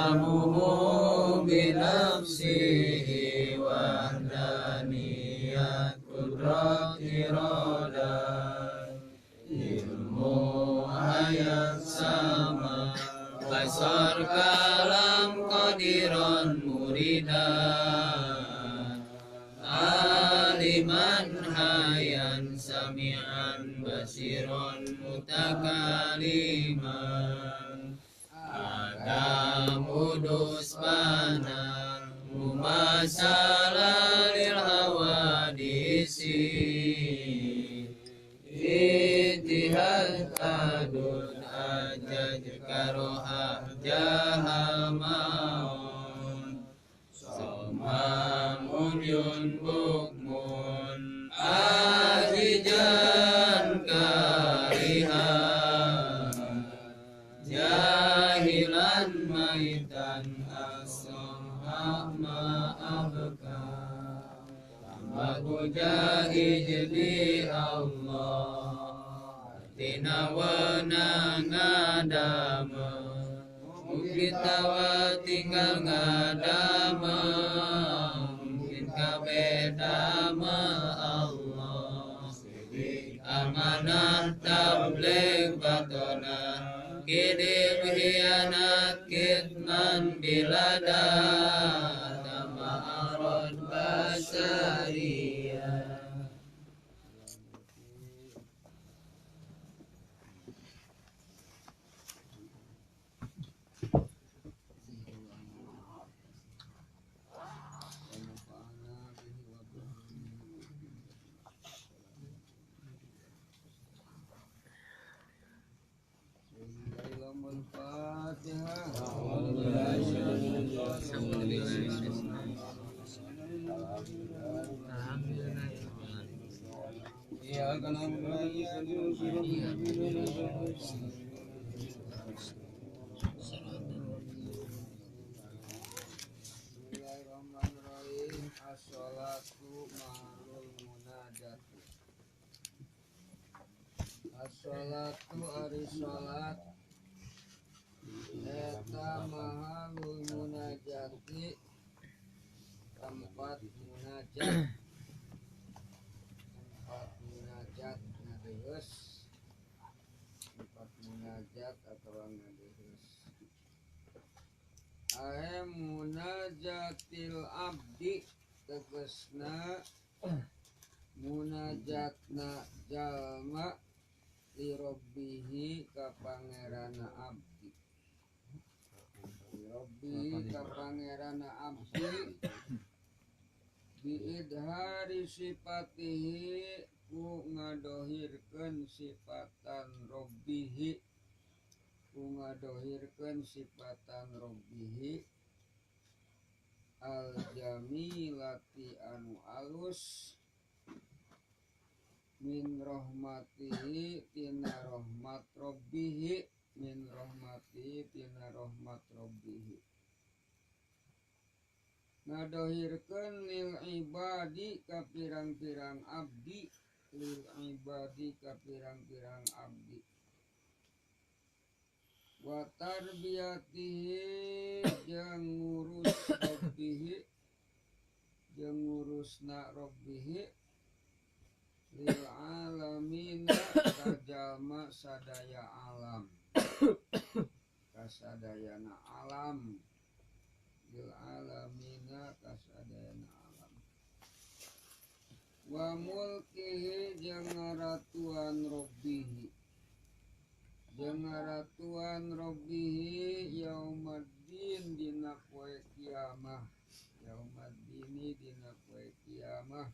Kalamuhu binafsihi wahdaniyat kudrat iradat ilmu ayat sama basar kalam qadiran muridan aliman hayan sami'an basiran mutakaliman adamu dusmana mumasala lil hawadisi itihad adun ajaj karoha jahamaun somamun yun bukmun azijan karihan jahilan maitan asam ma abka tambah di Allah tina wana ngadama mungkin tawa tinggal ngadama mungkin kabedama Allah amanah tabligh batona kirim hianat kitman bilada tama'arad basariyah. Bismillahirrahmanirrahim. As-sholatu ma'al munajat. As-sholatu ari sholat eta mahalul munajati, tempat munajat, tempat munajat ngadeheus, tempat munajat atau ngadeheus. Ae munajatil abdi tegesna munajatna jalma li rabbihi ka pangeranna abdi. Rabbi ka pangeranna abdi biidhari sifatihi ku ngadohirkeun sifatan rabbihi, ku ngadohirkeun sifatan rabbihi al jamilati anu alus min rahmatihi tina rahmat rabbihi, min rahmati tina rahmat rabbihi. Ngadohirkeun lil ibadi ka pirang-pirang abdi, lil ibadi ka pirang-pirang abdi. Wa tarbiyatihi jeung ngurus rabbihi, jeung ngurusna rabbihi lil alamina ka jalma sadaya alam, kasadayana alam, lil alamina kasadayana alam. Wa mulkihi jeung ngaratuan rabbihi, jeung ngaratuan rabbihi yaumaddin dina poe kiamah, yaumaddini dina poe kiamah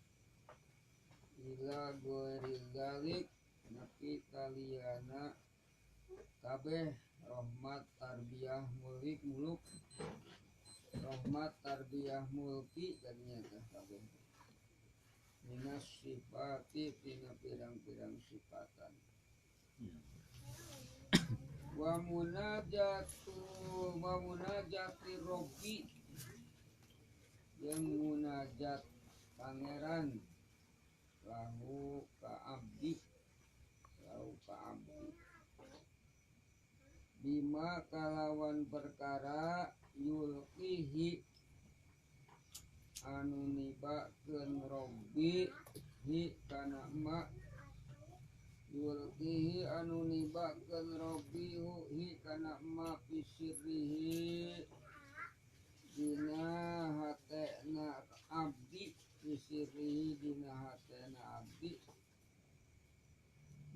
ila ghairi dzalik nepi kaliana kabeh rahmat tarbiyah mulik muluk, rahmat tarbiyah mulki ternyata kabeh minas sifati tina pirang-pirang sifatan. Wa munajatu wa munajati robbi yang munajat pangeran lahu ka abdi, lahu ka abdi Bima kalawan perkara yulqihi anu nibakeun robbi hi kana ma yulqihi anu nibakeun robbi hi kana ma fisirrihi dina hatena abdi fisirrihi dina hatena abdi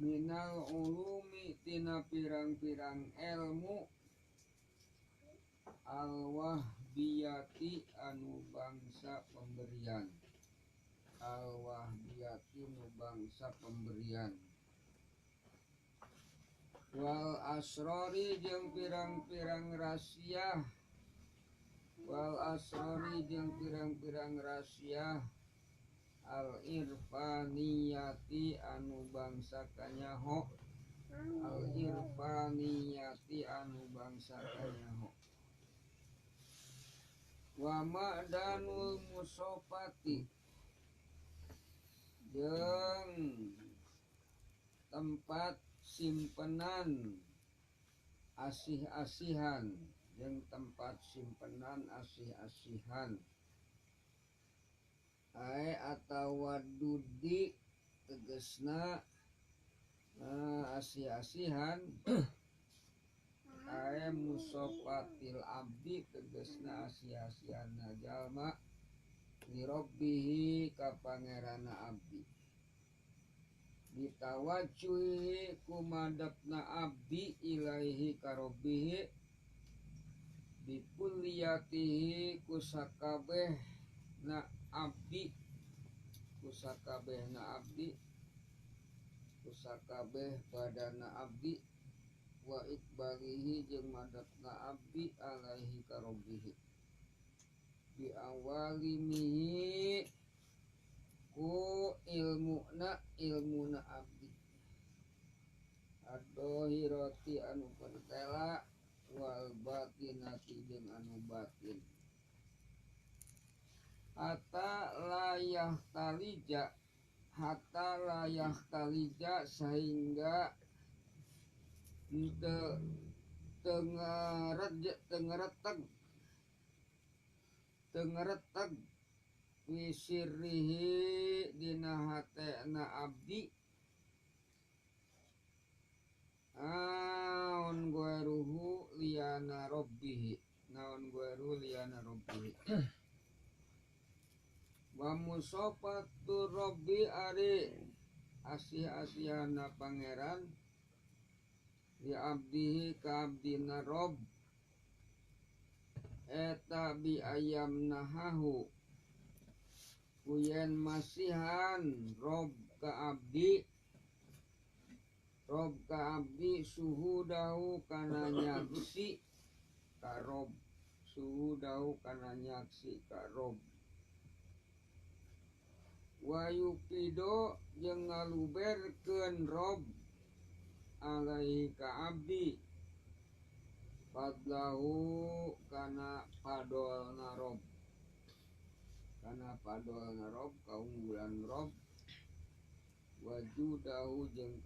minal ulumi tina pirang-pirang ilmu al-wahbiyati anu bangsa pemberian al-wahbiyati anu bangsa pemberian wal asrori jeung pirang-pirang rahasia wal asrori jeung pirang-pirang rahasia al-irfaniyati anu bangsa kanyaho al-irfaniyati anu bangsa kanyaho wa ma'danul musofati jeung tempat simpenan asih-asihan jeung tempat simpenan asih-asihan ae atawa dudi tegesna asih-asihan ae musofatil abdi tegesna asih-asihanna jalma lirabbihi ka pangeranna abdi bitawajjuhi kumadepna abdi ilaihi ka rabbihi bikulliyatihi kusakabehna abdi kusakabehna abdi kusakabeh badana abdi wa ikbalihi jeung madepna abdi alaihi ka rabbihi bi awalimihi ku ilmuna ilmuna abdi ad-dohirati anu pertela wal batinati jeung anu batin hatta layah talija sehingga tengereteg wisirrihi dina hatena abdi aon gueruhu liyana rabbihi naon gueruhu liyana rabbihi wa musafatu rabbi ari asih-asihana pangeran li abdihi ka abdina rob eta bi ayam nahahu kuyen masihan rob ka abdi suhu dahu kana nyaksi ka rob suhu dahu kana nyaksi ka rob wayupido jeung ngaluberkeun rob alaihi ka abdi fadlahu kana padolna rob kaunggulan rob wajudahu jeung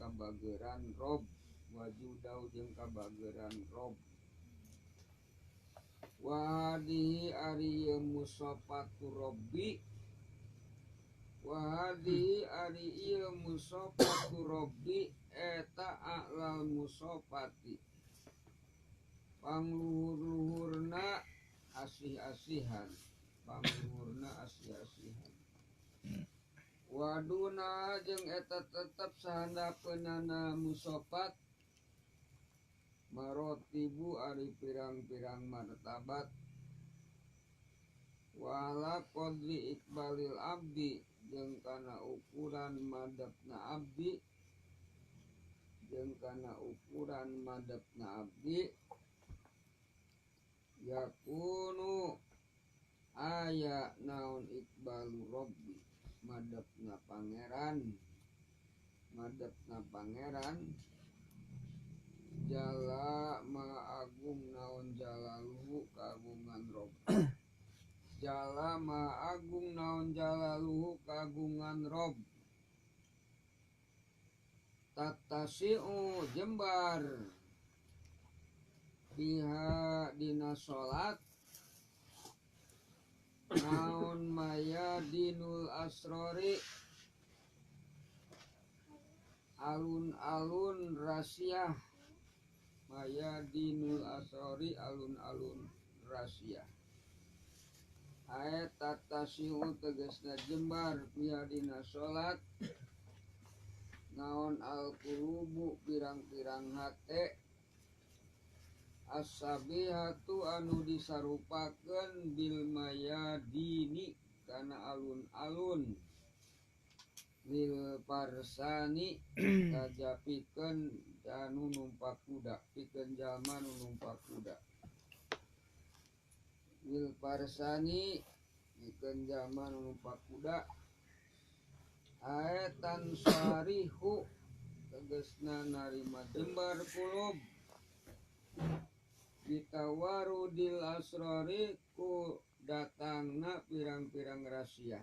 kabageran rob wa hadihi ari musafatu rabbi wa hadihi ari ieu musafatu rabbi eta a'lal musafati pangluhur-luhurna asih-asihan waduna jeung eta tetep sahandapeunana musafat marotibu ari pirang-pirang martabat wala qadri iqbalil abdi jeung kana ukuran madepna abdi yakunu aya naon iqbalu rabbi madepna pangeran jala ma agung naon jalaluhu kagungan rob jala ma agung naon jalaluhu kagungan rob tatasiu jembar Biha dina salat naon maya dinul asrori alun-alun rasiah maya dinul asrori alun-alun rasiah ayat tatasiu tegasna jembar biha dina salat naon al-qulubu pirang-pirang hate as-sabihatu anu disarupakeun bil mayadini kana alun-alun lil parsani tajapikeun anu numpak kuda pikeun jalma nu numpak kuda lil parsani pikeun jalma nu numpak kuda aetan sarihu tegasna narima jembar kulub bitawarudil asrori ku datangna pirang-pirang rahasia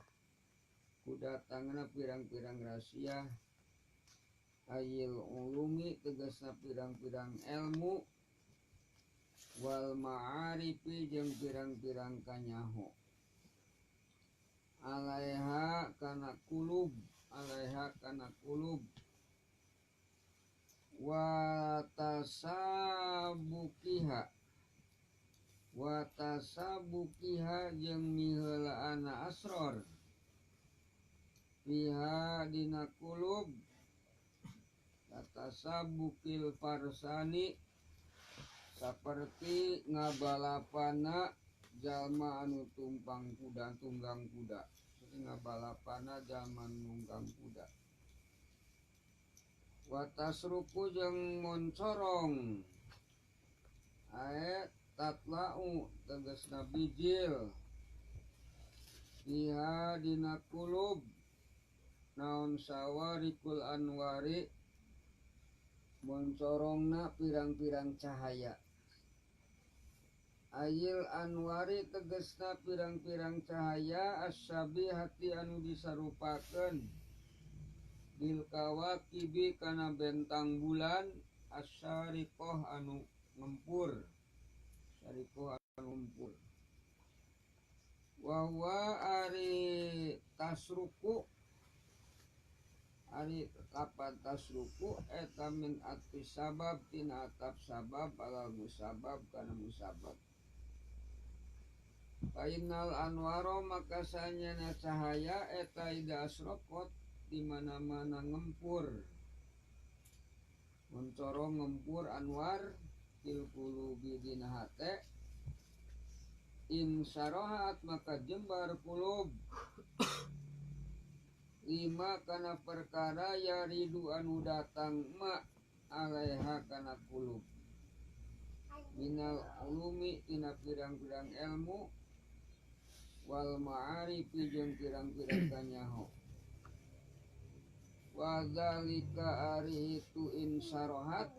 ku datangna pirang-pirang rahasia ayil ulumi tegasna pirang-pirang ilmu wal ma'arifi jeung pirang-pirang kanyaho alaiha kana kulub alaiha kana kulub wa tasabukiha wa tasabukiha jeung miheulaana asror fiha dina kulub tatasabukil farsani saperti ngabalapana jalma anu tumpang kuda tunggang kuda ngabalapana jalma nunggang kuda watasruku jeung moncorong ae tatlau tegasna bijil biha dina kulub naon sawarikul anwari moncorongna pirang-pirang cahaya ayil anwari tegasna pirang-pirang cahaya as-sabihati anu disarupakeun bil kawakibi kana bentang bulan asyariqah anu ngempur syariqah anu ngempur wa huwa ari tasruku ari lapan tasruku eta min atfi sabab tina atap sabab alal musabab kana musabab fainal anwaro maka sanyana cahaya eta ida asraqat di mana-mana ngempur mencorong ngempur anwar fil qulubi dina hate in sarohat maka jembar kulub lima kana perkara yaridu anu datang ma alaiha kana kulub minal ulumi tina pirang-pirang ilmu wal ma'arifi jeung pirang-pirang kanyaho wadzalika ari itu insarohat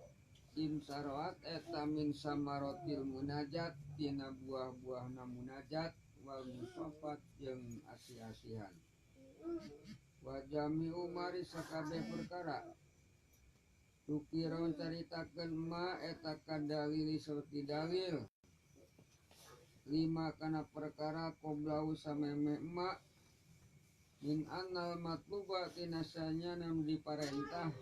insarohat eta min samarotil munajat tina buah-buahna munajat wal musafat jeung asih-asihan wa jami'u mari sakabeh perkara tukiron caritakeun ma eta kadalili saperti dalil lima kana perkara qoblahu sameme ma min annal matluba tinasanya nam diparentah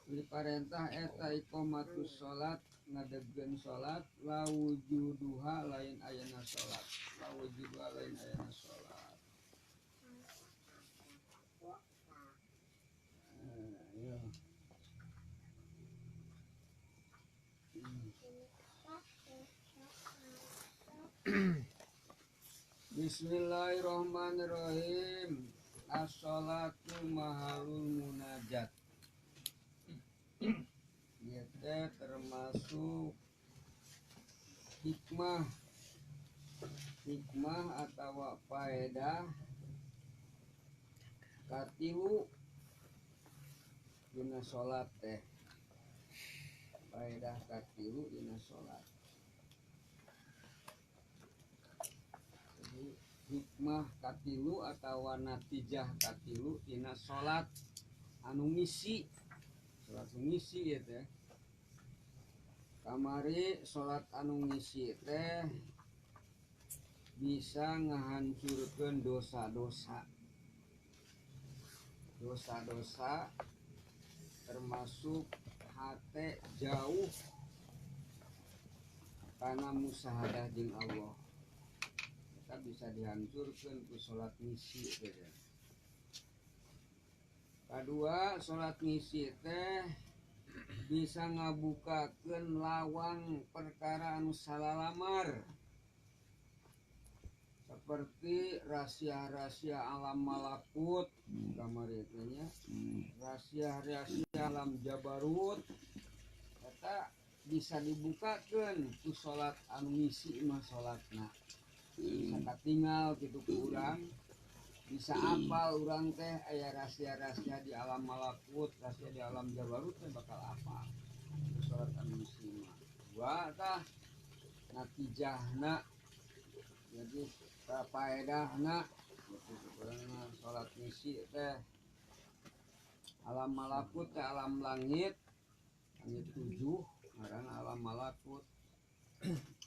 diparentah eta iqamatus salat ngadegkeun salat la wujuduha lain ayana salat la wujuduha lain ayana salat ya. Bismillahirrahmanirrahim. As-sholatu mahalul munajat. Ieu teh termasuk hikmah hikmah atau faedah katilu dina salat teh. Faedah katilu dina salat. Jadi hikmah katilu atau natijah katilu dina salat anu ngisi, salat ngisi ya teh. Kamari salat anu ngisi teh bisa ngahancurkeun dosa-dosa. Dosa-dosa termasuk hate jauh karena musyahadah jeung Allah. Kita bisa dihancurkan ku salat ngisi teh. Kadua, salat ngisi teh bisa ngabukakeun lawang perkara anu salalamar. Seperti rahasia-rahasia alam malakut kamari teh nya, rahasia-rahasia alam jabarut eta bisa dibukakeun ku salat anu ngisi mah salatna. Bisa katingal kitu ku urang, bisa apal urang teh aya rahasia-rahasia di alam malakut, rahasia di alam jabarut teh bakal apal ku salat anu ngisi mah. Dua tah natijahna, jadi faedahna gitu urang mah salat ngisi teh alam malakut teh alam langit, langit 7 ngaranna alam malakut.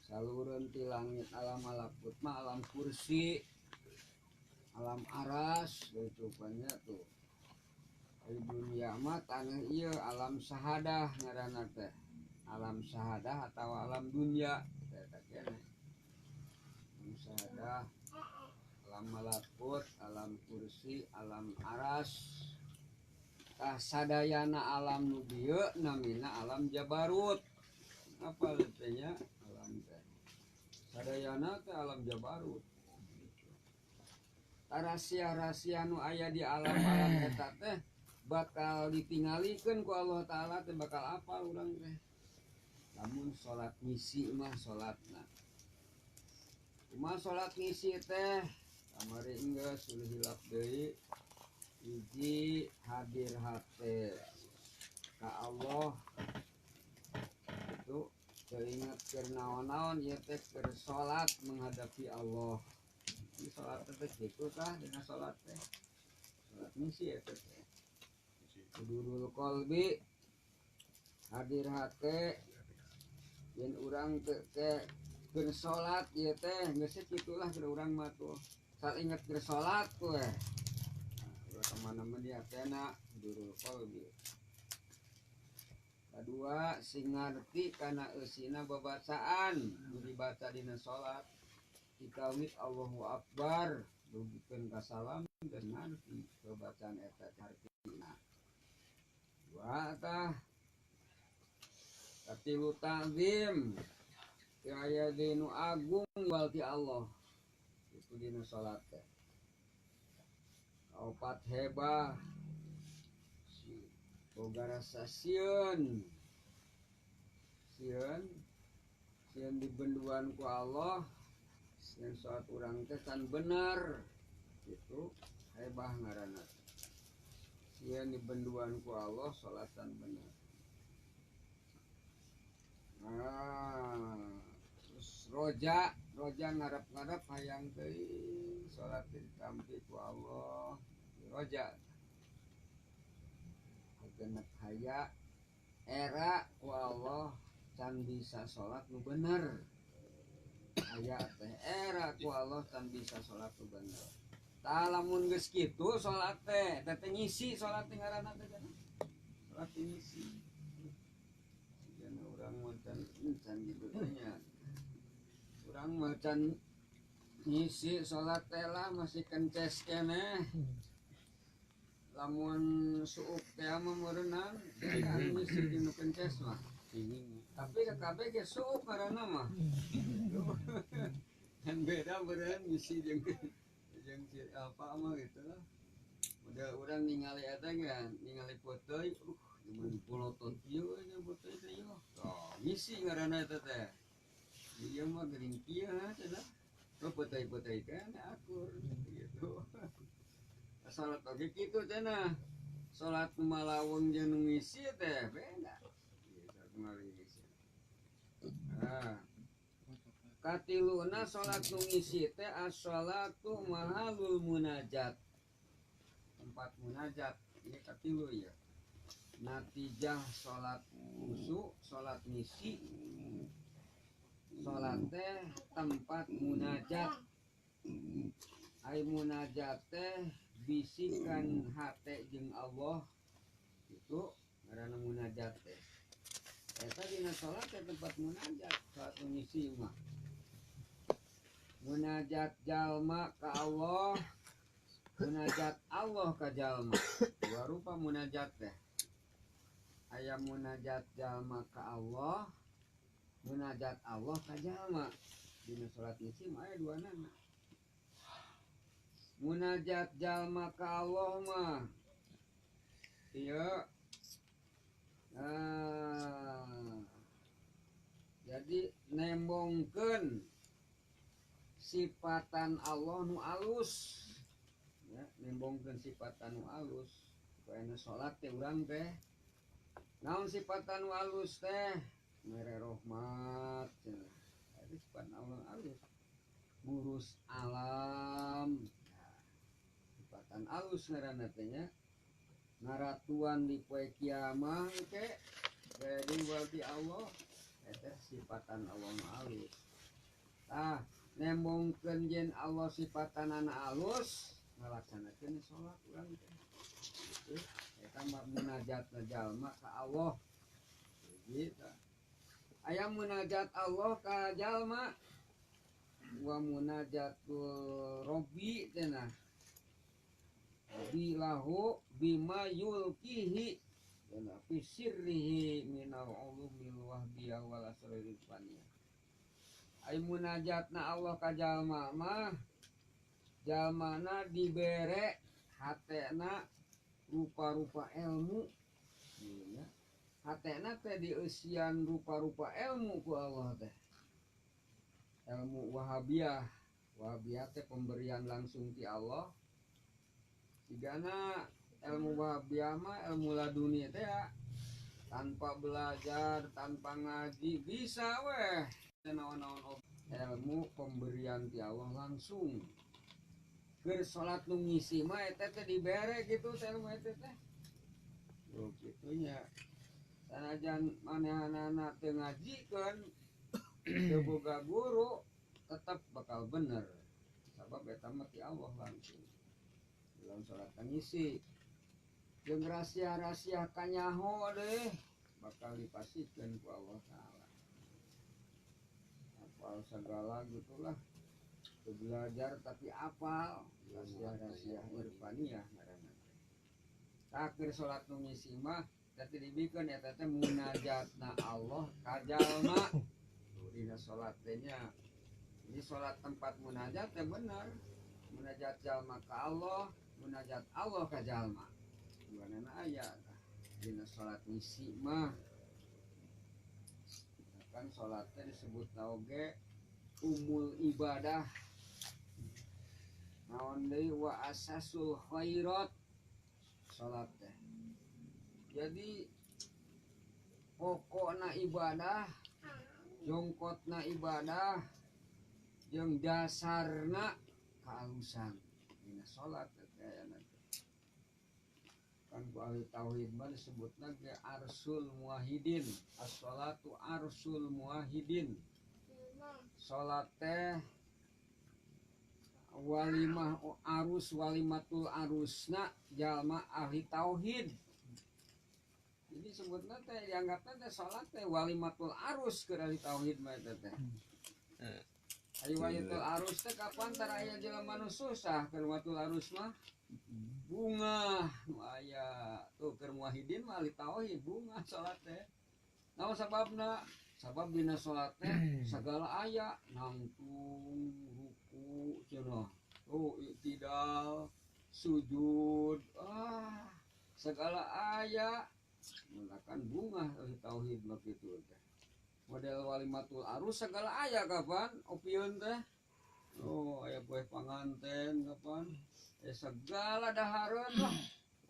Salureun ti langit alam malakut mah alam kursi, alam aras gitu banyak tuh. Di dunia mah tanah ieu alam syahadah ngaranna teh. Alam syahadah atau alam dunia eta keneh. Alam syahadah, alam malakut, alam kursi, alam aras. Tah sadayana alam nu bieu namina alam jabarut. Apa teh nya? Alam teh. Sadayana teh alam jabarut. Rahasia-rahasia nu aya di alam-alam eta teh bakal ditingalikeun ku Allah Ta'ala teh bakal apal urang teh. Lamun salat ngisi mah salatna. Kumaha salat ngisi teh? Kamari enggeus ulah hilap deui. Hiji hadir hate ka Allah itu teuingat keur naon-naon ieu teh keur salat menghadapi Allah. Ini salat teh kitu tah dina salat teh. Salat ngisi eta teh. Hudurul qalbi hadir hate yen urang teh keur salat ieu teh geus kitulah keur urang mah tuh. Saat ingat keur salat we. Nah, kemana-mana dia tena hudurul qalbi. Kadua sing ngarti kana eusina babacaan nu dibaca dina salat. Dikawit Allahu Akbar dugikeun ka salam geus ngarti babacaan eta hartina. Dua tah katilu ta'zim teu aya deui nu agung wal ti Allah itu dina salat teh. Kaopat hebah boga rasa sieun, sieun sieun dibenduan ku Allah yang saat urang teh can bener itu hebah ngaranna. Sieun dibenduan ku Allah salat can bener. Nah, terus roja, roja ngarep-ngarep hayang teuing salat ditampi ku Allah. Roja genep haya era ku Allah can bisa salat nu bener. Haya teh era ku Allah can bisa salat nu bener. Tah lamun geus kitu salat teh, teh teh ngisi salat teh ngaranna teh cenah. Salat teh ngisi. Sigana urang mah can can kitu teh nya. Urang mah can ngisi salat teh lah masih kences keneh. Lamun suuk teh mah meureunang kan ngisi dinu kences mah. Tapi kabeh ge suuk ngaranna mah. Kan beda meureun ngisi jeung jeung apa mah gitu lah. Udah urang ningali eta ge ningali foto, mun polotot ieu nya foto teh ieu. Tah ngisi ngaranna eta teh. Ieu mah geuning kieu cenah. Oh, potoi-potoi kan akur gitu. Salat oge kitu cenah. Salat malaweng jeung nu ngisi teh beda. Ieu salat ngisi. Nah, katiluna salat nu ngisi teh as-salatu mahalul munajat. Tempat munajat ini katilu ya. Natijah salat khusyuk, salat misi, salat teh tempat munajat. Ai munajat teh bisikan hate jeung Allah itu ngaranna munajat teh. Eta dina salat teh tempat munajat, salat misi mah. Munajat jalma ka Allah, munajat Allah ka jalma. Dua rupa munajat teh. Aya munajat jalma ka Allah, munajat Allah ka jalma. Dina salat misi mah aya duanana. Munajat jalma ka Allah mah ieu jadi nembongkeun sifatan Allah nu alus ya, nembongkeun sifatan nu alus. Poena salat teh urang teh naon sifatan nu alus teh mere rahmat cenah. Eta sifat Allah alus, ngurus alam. Nah, sifatan alus ngaranna teh nya. Ngaratuan di poe kiamah ke jadi wali Allah eta sifatan Allah nu alus. Tah nembongkeun yen Allah sifatanana alus ngalaksanakeun salat urang teh. Gitu. Eta mah munajatna jalma ka Allah. Gitu. Aya munajat Allah ka jalma wa munajatul robbi teh nah. Bilahu bima yulkihi dan fi sirrihi minal ulumil wahbiyah wal asraril faniyah. Ai munajatna Allah ka jalma mah jalmana dibere hatena rupa-rupa ilmu ya. Hatena teh dieusian rupa-rupa ilmu ku Allah teh. Ilmu wahabiyah, wahabiyah teh pemberian langsung ti Allah. Sigana ilmu wahabiyah mah ilmu laduni teh ya. Tanpa belajar, tanpa ngaji bisa weh naon-naon ilmu pemberian ti Allah langsung. Keur salat nu ngisi mah eta teh dibere kitu teh ilmu eta teh. Tuh kitu nya. Sanajan manehanana teu ngajikeun, teu boga guru, tetep bakal bener. Sabab eta mah ti Allah langsung. Dalam salat ngisi jeung rahasia-rahasia kanyaho deh bakal dipasikeun ku Allah Taala. Apal segala gitulah. Teu belajar tapi apal rahasia-rahasia irfaniyah ngaranna teh. Tah keur salat nu ngisi mah teh dibikeun eta teh munajatna Allah ka jalma. Dina salat teh nya. Ini salat tempat munajat teh bener. Munajat jalma ka Allah, munajat Allah ka jalma. Duanana aya tah dina salat ngisi mah. Kan salat teh disebut oge umul ibadah. Naon deui wa asasul khairat salat teh. Jadi pokokna ibadah, jongkotna ibadah, jeung dasarna kaalusan dina salat teh aya teh. Kan ku ahli tauhid mah disebutna ge arsul muwahhidin, as-shalatu arsul muwahhidin. Salat teh walimah arus walimatul arusna jalma ahli tauhid. Jadi sebutna teh dianggapna teh salat teh walimatul arus keur ahli tauhid mah eta teh. Ayo walimatul arus teh kapan tara aya jelema nu susah keur walimatul arus mah? Bungah nu aya tuh keur muwahhidin mah ahli tauhid bungah salat teh. Naon sababna? Sabab dina salat teh segala aya nangtung, ruku cenah. Oh, i'tidal, sujud, ah segala aya. Mulakan bungah ahli tauhid mah kitu teh. Model walimatul arus segala aya kapan opieun teh. Oh, aya kue panganten kapan? Segala dahareun lah.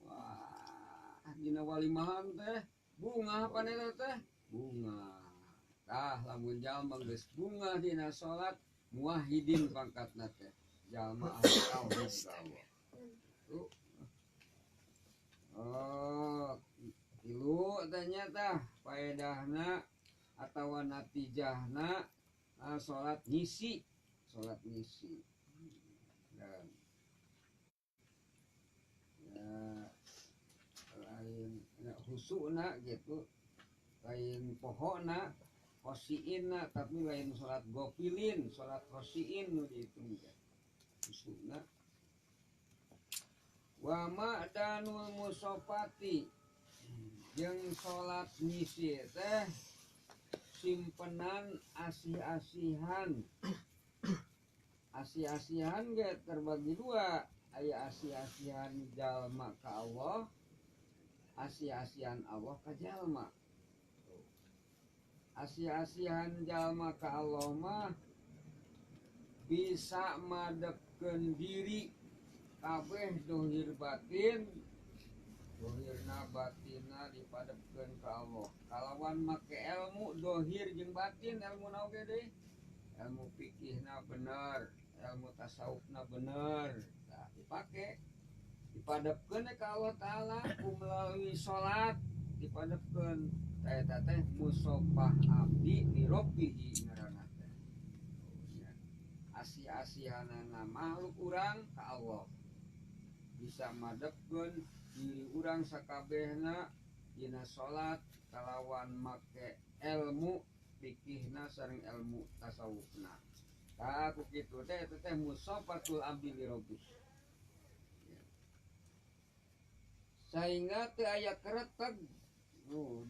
Wah, dina walimahan teh bungah pan eta teh? Bungah. Tah lamun jalma geus bungah dina salat muwahhidin pangkatna teh. Jalma ahli tauhid ka Allah. Tuh. Oh, Tilu tanya tah faedahna atawa natijahna salat ngisi, salat ngisi. Dan ya, lain ya, husukna gitu, lain pohona khosiinna tapi lain salat gofilin, salat khosiin nu dihitung teh. Husukna. Wa ma'danul musofati jeung salat ngisi teh simpenan asih-asihan. Asih-asihan ge terbagi dua, aya asih-asihan jalma ka Allah, asih-asihan Allah ka jalma. Asih-asihan jalma ka Allah mah bisa madepkeun diri kabeh dohir batin, dohirna batinna dipadepkeun ka Allah. Kalawan make ilmu dohir jeung batin, ilmu naon ge deui? Ilmu fikihna bener, ilmu tasawufna bener. Tah dipake dipadepkeun ka Allah Taala ku melalui salat dipadepkeun. Tah eta teh musofah abdi li rabbihi ngaranna teh. Asih-asihanana makhluk urang ka Allah. Bisa madepkeun diri urang sakabehna dina salat kalawan make ilmu fikihna sareng ilmu tasawufna. Tah ku kitu teh eta teh musofatul abdi li rabbih. Sehingga teu aya kereteg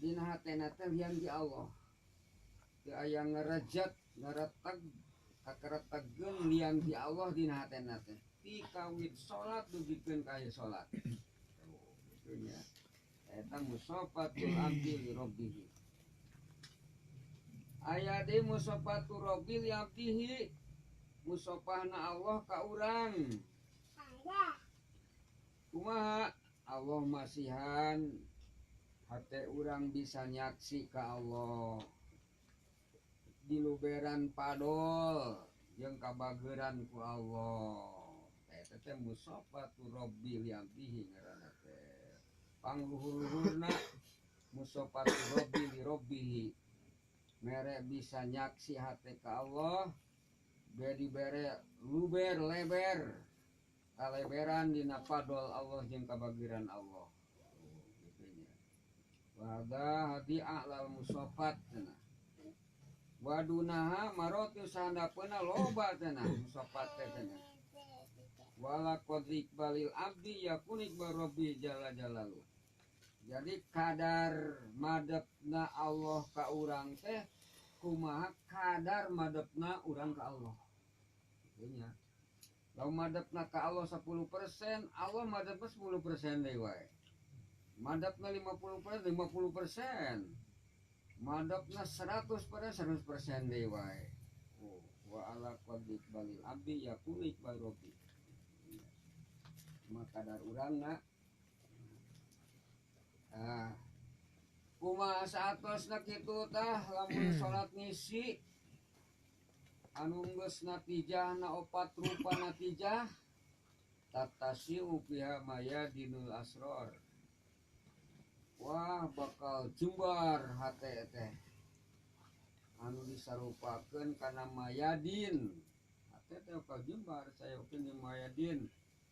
dina hatena teh lian di Allah. Teu aya ngerejat, ngereteg, kakeretegeun lian di Allah dina hatena teh. Ti kawit salat dugikeun ka aya salat. Kitu nya. Eta musofatul abdi li rabbih. Aya deui musofatul rabbi li abdihi, musofahna Allah ka urang. Kumaha? Allah masihan hate urang bisa nyaksi ka Allah. Diluberan padol jeung kabageran ku Allah. Eta teh musofatul rabbi li abdihi ngaranna teh. Pangluhur-luhurna musofatul rabbi li rabbihi. Mere bisa nyaksi hate ka Allah, dibere luber leber kaleberan dina fadol Allah jeung kabagiran Allah. Gitu nya. Wa hadi a'lal musofat cenah. Wadunaha marotu sahandapeuna loba cenah musofat teh cenah. Wala qadri balil abdi yakun ikbar rabbi jalla jalaluh. Jadi kadar madepna Allah ka urang teh kumaha kadar madepna urang ka Allah. Gitu nya. Lamun madepna ka Allah 10%, Allah madepna 10% deui wae. Madepna 50%, 50%. Madepna 100%, 100% deui wae. Oh, wa ala qadri balil abdi yakun ikbar rabbi. Maka kadar urangna. Ah, kumaha saatosna kitu tah lamun salat ngisi anu geus natijahna opat rupa natijah tatasiu fiha mayadinul asror. Wah bakal jembar hate teh anu disarupakeun kana mayadin. Hate teh bakal jembar sayokeun jeung mayadin.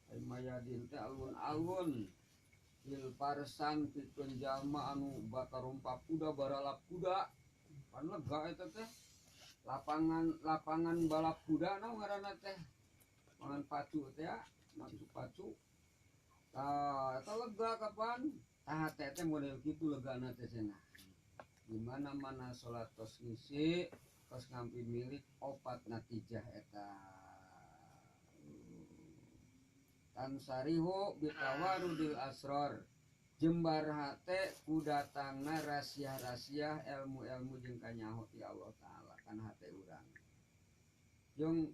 Ai mayadin teh alun-alun il parsan pikeun jalma anu batarumpak kuda baralap kuda pan lega eta teh lapangan lapangan balap kuda naon ngaranna teh lapangan pacu teh maksud pacu tah eta lega kapan tah teh teh model kitu legana teh cenah di mana-mana salat tos ngisi tos ngampi milik opat natijah eta tansarihu bitawarudil asror jembar hate ku datangna rahasia-rahasia ilmu-ilmu jeung kanyaho ti Allah Taala kan hate urang jeung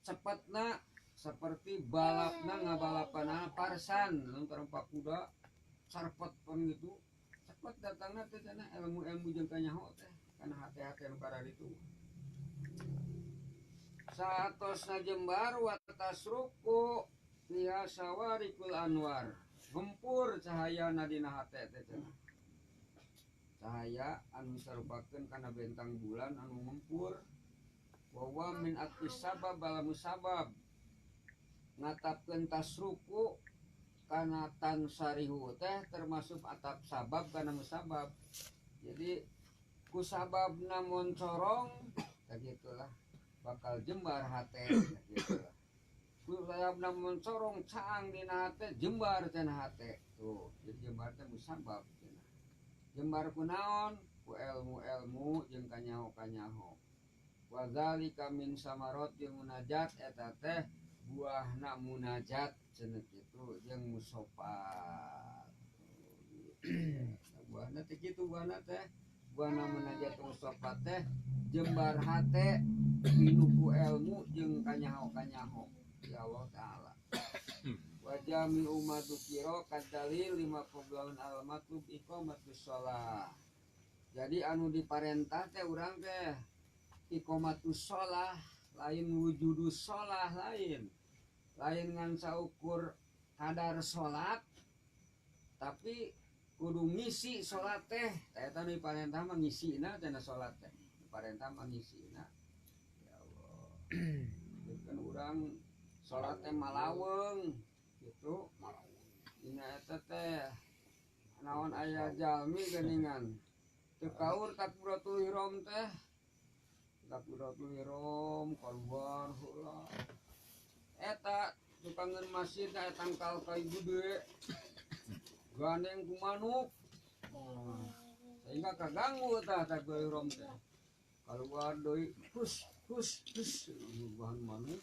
cepetna seperti balapna ngabalapanana parsan lantaran kuda sarpet pun gitu cepet datangna teh cenah ilmu-ilmu jeung kanyaho teh kana hate-hate nu kararitu saatosna jembar wa tasruku liha sawarikul anwar gempur cahayana dina hate teh cenah. Cahaya anu sarupakeun kana bentang bulan anu ngempur. Wa wa min atfis sabab ala musabab. Ngatapkeun tasruku kana tansarihu teh termasuk atap sabab kana musabab. Jadi ku sababna moncorong tah gitulah bakal jembar hate tah gitulah. Ku sababna moncorong caang dina hate jembar cenah hate. Tuh, jadi jembar teh musabab cenah. Jembar ku naon? Ku ilmu-ilmu jeung kanyaho-kanyaho. Wa zalika min samaratil munajat eta teh buahna munajat cenah kitu jeung musopat. Buahna teh kitu buahna teh. Buahna munajat musopat teh jembar hate pinuku ilmu jeung kanyaho-kanyaho. Ya Allah Ta'ala. Wa jami'u ma dzukira kadalil lima qablaun al matlub iqamatus shalah. Jadi anu diparentah teh urang teh iqamatus shalah, lain wujudus shalah lain. Lain ngan saukur kadar salat tapi kudu ngisi salat teh. Eta nu diparentah mah ngisina cenah salat teh. Diparentah mah ngisina. Ya Allah. Kan urang salat teh malaweng gitu. Dina eta teh naon aya jalmi geuningan teu kaur takbiratul ihram teh. Takbiratul ihram kaluar heula. Eta tukangeun masjid aya tangkal kai gede. Gandeng ku manuk. Sehingga kaganggu tah takbiratul ihram teh. Kaluar deui hus hus hus bahan manuk.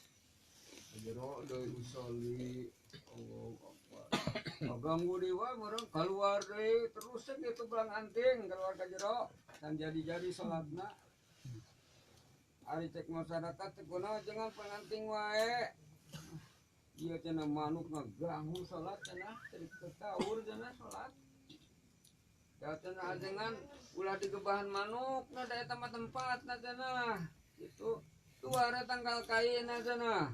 Jero deui usolli Allahu Akbar. Kaganggu deui wae meureun kaluar deui terus gitu belang anting keluar ka jero dan jadi-jadi salatna. Ari cek masyarakat teh kunaon jangan penganting wae. Ieu cenah manuk ngaganggu salat cenah teu kaur cenah salat. Da cenah ajengan ulah digebahan manuk na da eta mah tempatna cenah. Gitu. Tuara tanggal kaina cenah.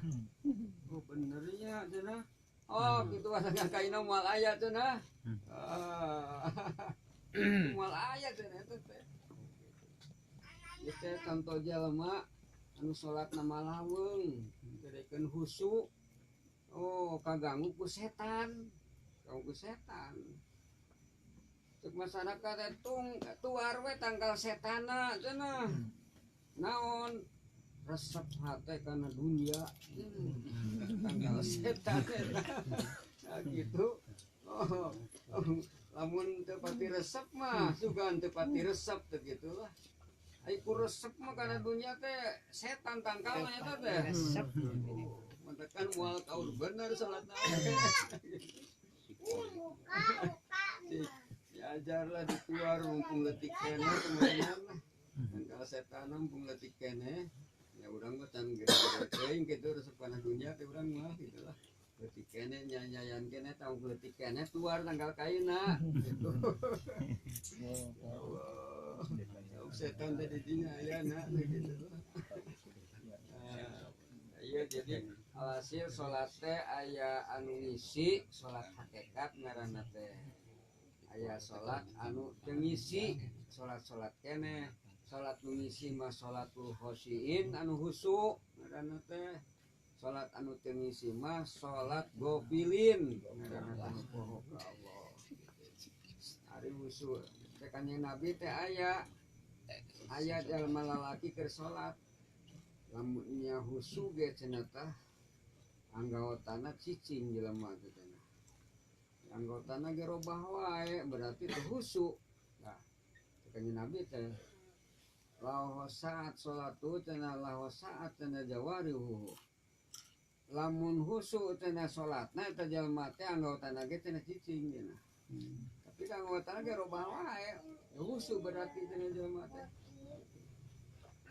Oh bener nya cenah. Oh kitu tanggal kaina moal aya cenah. Moal aya cenah eta teh. Ieu teh conto jelema anu salatna malaweng, teu khusyuk. Oh kaganggu ku setan. Kaganggu ku setan. Cek masyarakat teh tung tuar we tanggal setana cenah. Naon? Resep hate kana dunia. Tanggal setan eta. Nah gitu. Oh, lamun teu pati resep mah sugan teu pati resep teh gitulah. Ai ku resep mah kana dunia teh setan tangkalna eta teh. Resep. Mantekan moal kaur bener salatna. Diajarlah dituar mumpung leutik keneh kemudian. Tanggal setan mumpung leutik keneh. Ya urang mah can gede-gede teuing kitu resep kana dunia teh urang mah gitulah. Leutik keneh nyanyayan keneh tah leutik keneh tuar tanggal kaina gitu. Ya Allah. Setan teh di dinya ayana gitu. Iya jadi alhasil salat teh aya anu ngisi salat hakikat ngaranna teh. Aya salat anu teu ngisi salat-salat keneh. Salat nu ngisi mah salatul khosyiin anu khusyuk ngaranna teh. Salat anu teu ngisi mah salat gofilin ngaranna teh poho ka Allah. Ari khusyuk teh kanjeng Nabi teh aya aya jalma lalaki keur salat. Lamun nya khusyuk ge cenah tah anggotana cicing jelema teh cenah. Anggotana ge robah wae berarti teu khusyuk. Nah, kanjeng Nabi teh laho saat salatu cenah laho saat cenah jawarihu. Lamun khusyuk cenah salatna eta jalma teh anggotana ge cenah cicing cenah. Tapi anggotana ge robah wae, khusyuk berarti cenah jalma teh.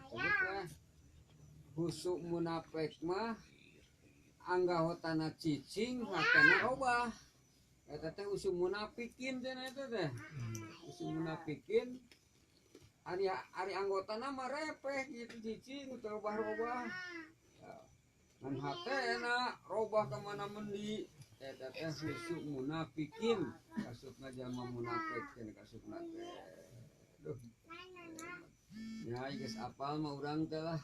Jadi khusyuk munafik mah anggotana cicing hatena robah. Eta teh khusyuk munafikin cenah eta teh. Khusyuk munafikin ari ari anggotana mah repeh gitu cicing teu robah-robah. Ngan hatena robah ka mana mendi. Eta teh khusyuk munafikin kasupna jalma munafik cenah kasupna teh. Aduh. Ya geus apal mah urang teh lah.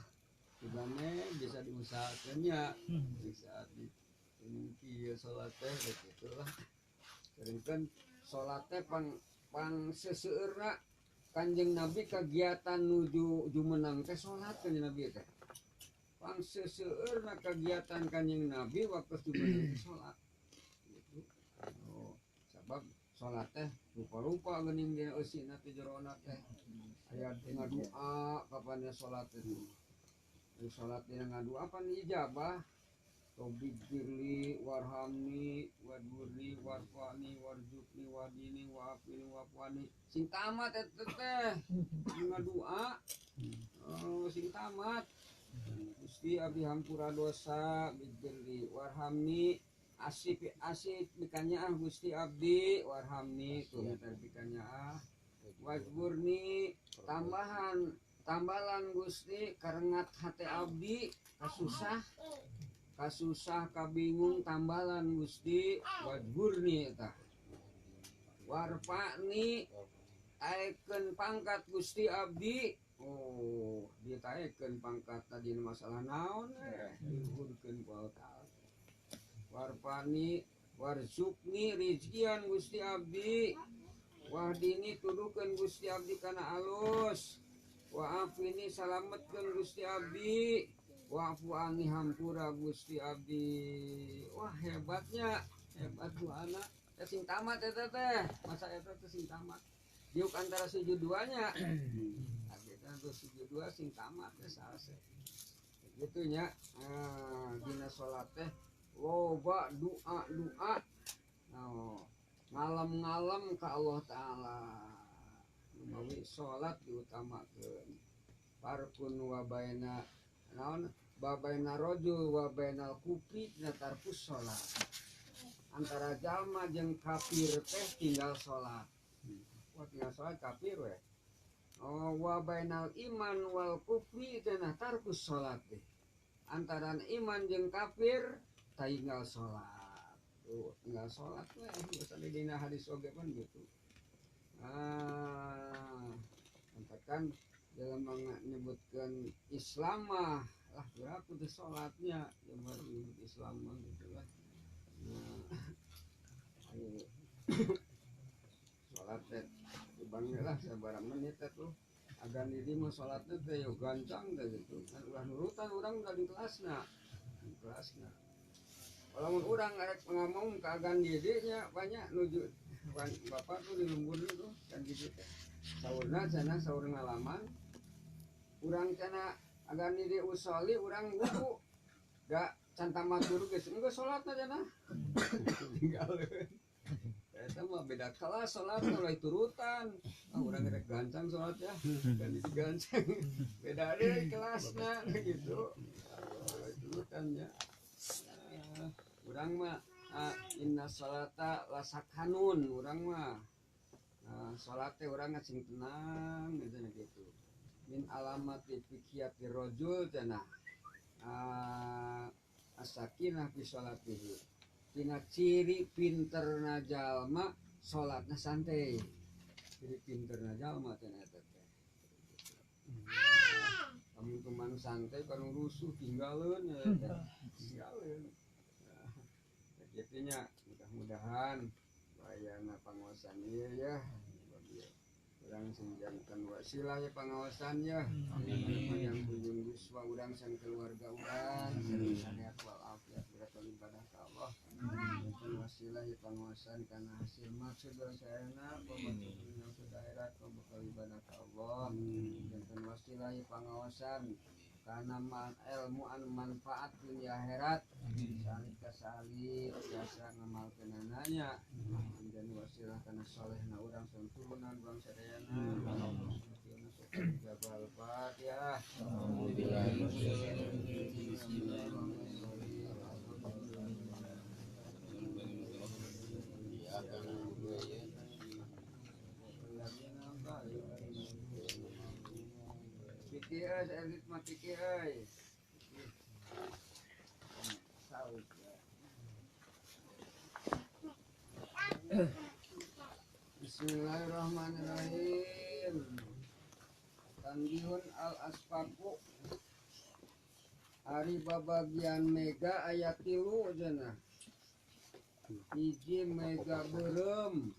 Ibane bisa diusahakeun nya. Bisa di kieu salat teh kitu lah. Sedengkeun salat teh pang seseueurna Kanjeng Nabi kegiatan nuju jumenang teh salat Kanjeng Nabi teh. Pang seseueurna kegiatan Kanjeng Nabi waktu jumenang teh salat. Gitu. Oh, sabab salat teh rupa-rupa geuning dina eusina teh jerona teh. Aya ngadoa kapan nya salat teh. Salat dina ngadoa pan ijabah. Robbigfirli warhamni wadburni warfa'ni warzuqni wahdini wa'afini wa'fu'anni. Sing tamat eta teh ngadoa. Oh, sing tamat. Gusti abdi hampura dosa bigfirli warhamni asip asip bikanyaah Gusti abdi warhamni tuh eta bikanyaah wajburni tambahan tambalan Gusti karengat hate abdi kasusah kasusah kabingung tambalan Gusti wajburni eta warfa'ni taekeun pangkat Gusti abdi. Oh, ditaekeun pangkat tadi masalah naon diluhurkeun ku Allah Ta'ala. Warfa'ni warzuqni rizkian Gusti abdi wahdini tuduhkeun Gusti abdi kana alus wa'afini salametkeun Gusti abdi wa'fu anni hampura Gusti abdi. Wah hebatnya, hebat doana teh sing tamat eta teh, masa eta teh sing tamat diuk antara sujud duanya. Targetna sujud dua sing tamat teh salse. Gitu nya dina salat teh loba doa-doa. Oh, ngalem-ngalem ka Allah Ta'ala. Mawi salat diutamakeun. Farqun wa baina naon babaina rajul wa bainal kufri na tarkus salat. Antara jalma jeung kafir teh tinggal salat. Wah tinggal salat kafir we. Oh, wa bainal iman wal kufri teh na tarkus salat teh. Antara iman jeung kafir tinggal salat. Tuh, tinggal salat we geus aya dina hadis oge pun gitu. Ah, kan dalam menyebutkan Islam mah lah berapa tuh salatnya yang menyebut Islam mah gitu lah. Nah, salat teh dibangga lah sabaraha menit teh tuh agan di mah salatnya teh yo gancang teh gitu kan ulah nurutan urang udah di kelasna di kelasna. Lamun urang arek ngomong ka agan didinya banyak nuju bapak tuh di lembur tuh kan gitu teh. Saurna cenah saur ngalaman urang cenah agan didi usoli urang wudu da can tamat guru geus enggeus salatna cenah tinggalkeun. Eta mah beda kelas salat mulai turutan. Ah urang rek gancang salat ya. Dan itu gancang. Beda deui kelasna gitu. Mulai turutan ya. Urang mah inna salata lasakanun urang mah. Salat teh urang sing tenang gitu gitu. Min alamati fikiyati rajul cenah. As-sakinah fi salatihi. Tina ciri pinterna jalma salatna santai. Ciri pinterna jalma cenah eta teh. Lamun kuman santai kan rusuh tinggalkeun ya teh. Tinggalkeun. Kitu nya mudah-mudahan bayana pangaosan ieu ya. Urang sing janten wasilah ya pangaosan ya. Amin. Panjang kunjung yuswa urang sareng keluarga urang sareng sehat walafiat berat ibadah ka Allah. Janten wasilah ya pangaosan kana hasil maksud urang sadayana pamaksud maksud akhirat bakal ibadah ka Allah. Janten wasilah ya pangaosan kana ilmu anu manfaat dunia akhirat. Salih ka salih biasa ngamalkeunana dan wasilah kana solehna urang sareng turunan urang sadayana. Jabal Fatihah. Pikir elit mah pikir euy. Saut. Bismillahirrahmanirrahim. Tanbihun al asfaku ari babagian mega aya 3 cenah. Hiji mega beureum,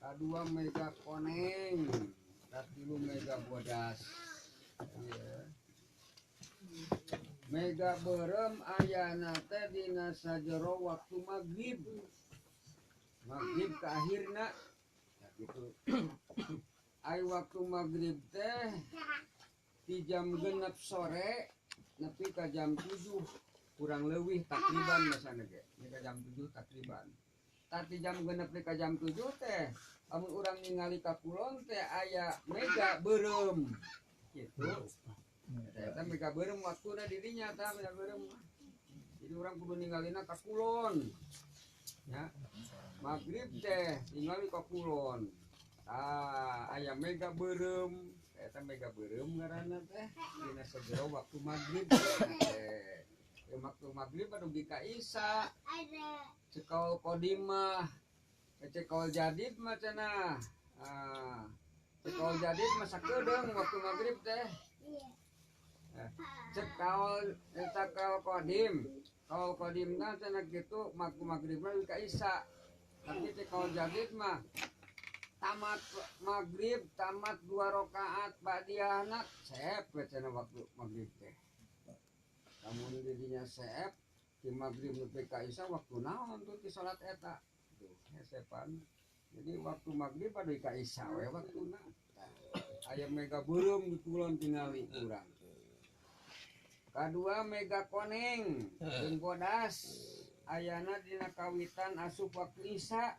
kadua mega koneng, katilu mega bodas. Ieu. Mega beureum ayana teh dina sajero waktu magrib. Magrib ka akhirna. Nah, gitu. Ai waktu magrib teh di jam 6 sore nepi ka jam 7 kurang leuwih takriban biasana ge. Nepi ka jam 7 takriban. Tadi jam 6 nepi ka jam 7 teh lamun urang ningali ka kulon teh aya mega beureum. Gitu. Eta mega beureum waktuna di dinya tah mega beureum. Jadi urang kudu ningalina ka kulon. Ya. Magrib teh ningali ka kulon. Ah, aya mega beureum. Eta mega beureum ngaranna teh dina sajero waktu magrib teh. Ya, waktu magrib anu dugi ka isya. Cekal qadim mah, cekal jadid mah cenah. Ah, cekal jadid mah sakedeung waktu magrib teh. Cekal eta kaul qadim. Kaul qadimna cenah kitu waktu magrib mah dugi ka isya. Tapi cekal jadid mah tamat magrib, tamat 2 rakaat ba'diyahna seep we cenah waktu magrib teh. Lamun dirinya seep di magrib nepi ka isya waktu naon tuh di salat eta. Tuh hesepan. Jadi waktu magrib adu ka isya we waktuna. Aya mega beureum di kulon tingali urang. Kadua mega koneng jeung bodas ayana dina kawitan asup waktu isya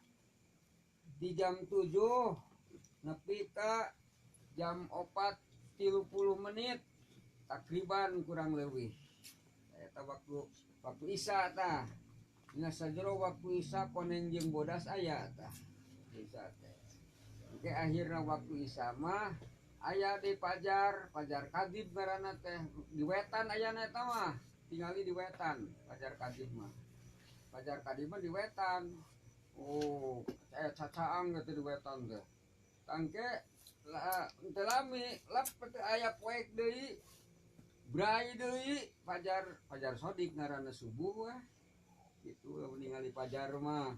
di jam 7 nepi ka jam 4.30 menit takriban kurang leuwih. Eta waktu isya tah. Dina sajero waktu isya koneng jeung bodas aya tah. Isya teh. Engke akhirna waktu isya mah aya di pajar, pajar kadib ngaranna teh. Di wetan ayana eta mah, tingali di wetan pajar kadib mah. Pajar kadib mah di wetan. Oh, cacaang gitu di wetan teh. Tangke la teu lami, lap teu aya poek deui. Brai deui pajar, pajar sodik ngaranna subuh wah. Gitu lamun ningali pajar mah.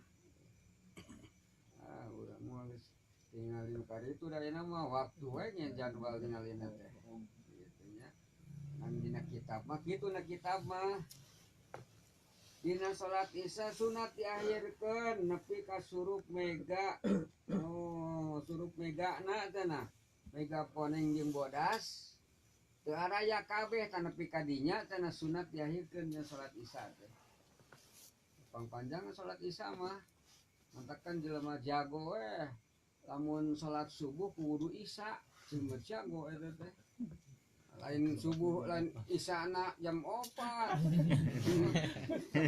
Ah, urang mah geus tingali nu karitu da ayeuna mah waktu we nya jadwal ningalina teh. Gitu nya. Ngan dina kitab mah kitu na kitab mah. Dina salat isya sunat diakhirkeun nepi ka surup mega. Oh, surup megana teh nah. Mega koneng jeung bodas. Teu araya kabeh tah nepi ka dinya teh nah sunat diakhirkeun dina salat isya teh. Pangpanjang salat isya mah. Mantakan jelema jago we. Lamun salat subuh kudu isya, jelema jago eta teh. Lain subuh lain isyana jam 4.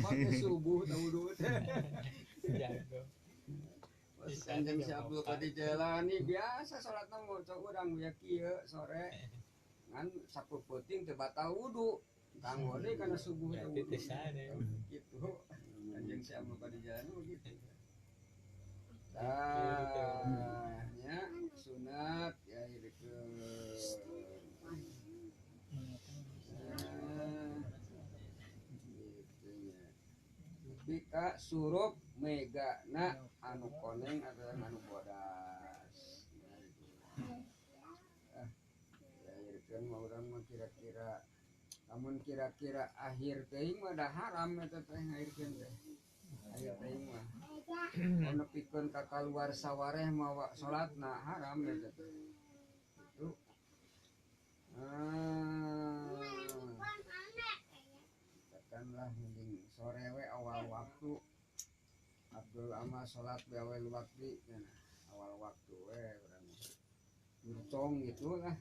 Pake subuh teu wudu teh. Jago. Kanjeng Si Abdul Qadir Jailani biasa salatna maca urang ya kieu sore. Ngan sapu peuting teu batal wudu. Kanggo deui kana subuh teu wudu. Gitu. Kanjeng Si Abdul Qadir Jailani begitu. Tah nya sunat ya hirikeun. Gitu nya. Nepi ka surup megana anu koneng atau anu bodas. Ah, diakhirkeun mah urang mah kira-kira lamun kira-kira akhir teuing mah da haram eta teh ngakhirkeun teh. Akhir teuing mah. Mun nepikeun ka kaluar sawareh mawa salatna haram eta teh. Gitu. Ah. Katakanlah mending sore we awal waktu. Abdul ama salat di awal waktu, nah, awal waktu we urang ngurcong gitu lah.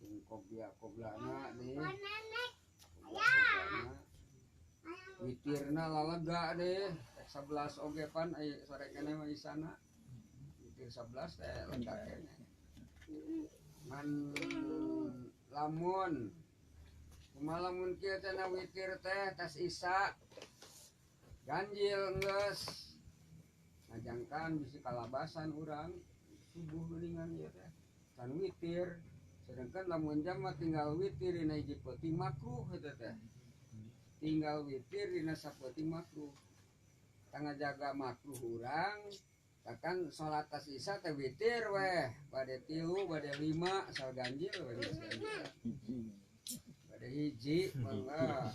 Jeung qobliyah qoblana nih. Qoblana. Witirna lalega deh, 11 oge pan ai sore keneh mah isana. Witir 11 teh lega keneh. Ngan lamun kumaha lamun kieu teh na witir teh tas isya ganjil geus ngajangkan bisi kalabasan urang subuh geuningan ieu teh. Can witir. Sedangkan lamun jam mah tinggal witir dina hiji peuting makruh eta teh. Tinggal witir dina sapeuting makruh. Tangga jaga makruh urang, bahkan salat tas isya teh witir weh, bade 3, bade 5, asal ganjil we. Bade hiji mangga.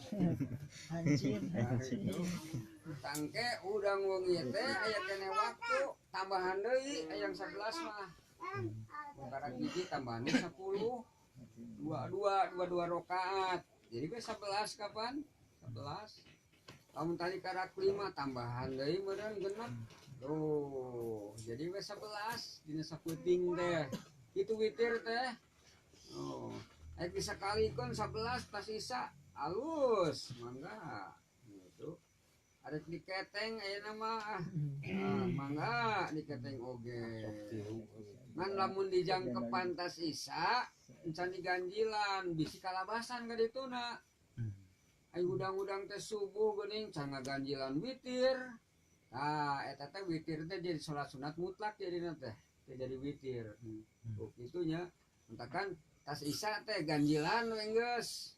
Anjir. Tangke udang wengi teh aya keneh waktu tambahan deui aya yang 11 mah. Karena hiji tambahan 10, dua rakaat. Jadi we 11 kapan? 11. Lamun tadi karak 5 tambahan deui meureun genep. Tuh, jadi we 11 dina sapeuting teh. Itu witir teh. Oh, aya bisa kalikeun 11 tas isya alus mangga. Gitu. Arek diketeng ayeuna mah mangga diketeng oge. Ngan lamun dijangkepan tas isya encan diganjilan bisi kalabasan ka dituna. Ai hudang-hudang teh subuh geuning can ngaganjilan witir. Tah eta teh witir teh jadi salat sunat mutlak jadina teh. Teh jadi witir. Oh kitu nya. Mentakan tas isya teh ganjilan we geus.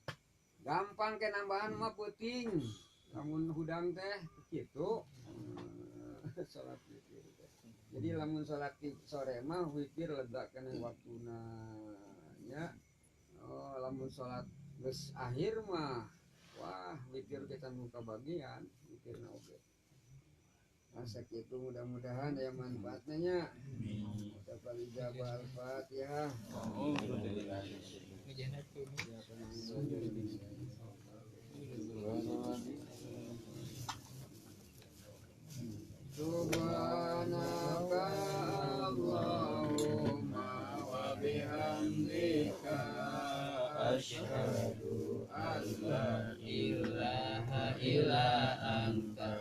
Gampang ke nambahan mah peuting. Lamun hudang teh kitu. Salat witir teh. Jadi lamun salat sore mah witir lega kana waktuna nya. Oh lamun salat geus akhir mah wah witir kita muka bagian witirna oge. Masa kitu mudah-mudahan aya manfaatna nya. Dapat ijabah Al-Fatihah. Subhanaka Allahumma wa bihamdika asyhadu an la ilaha illa anta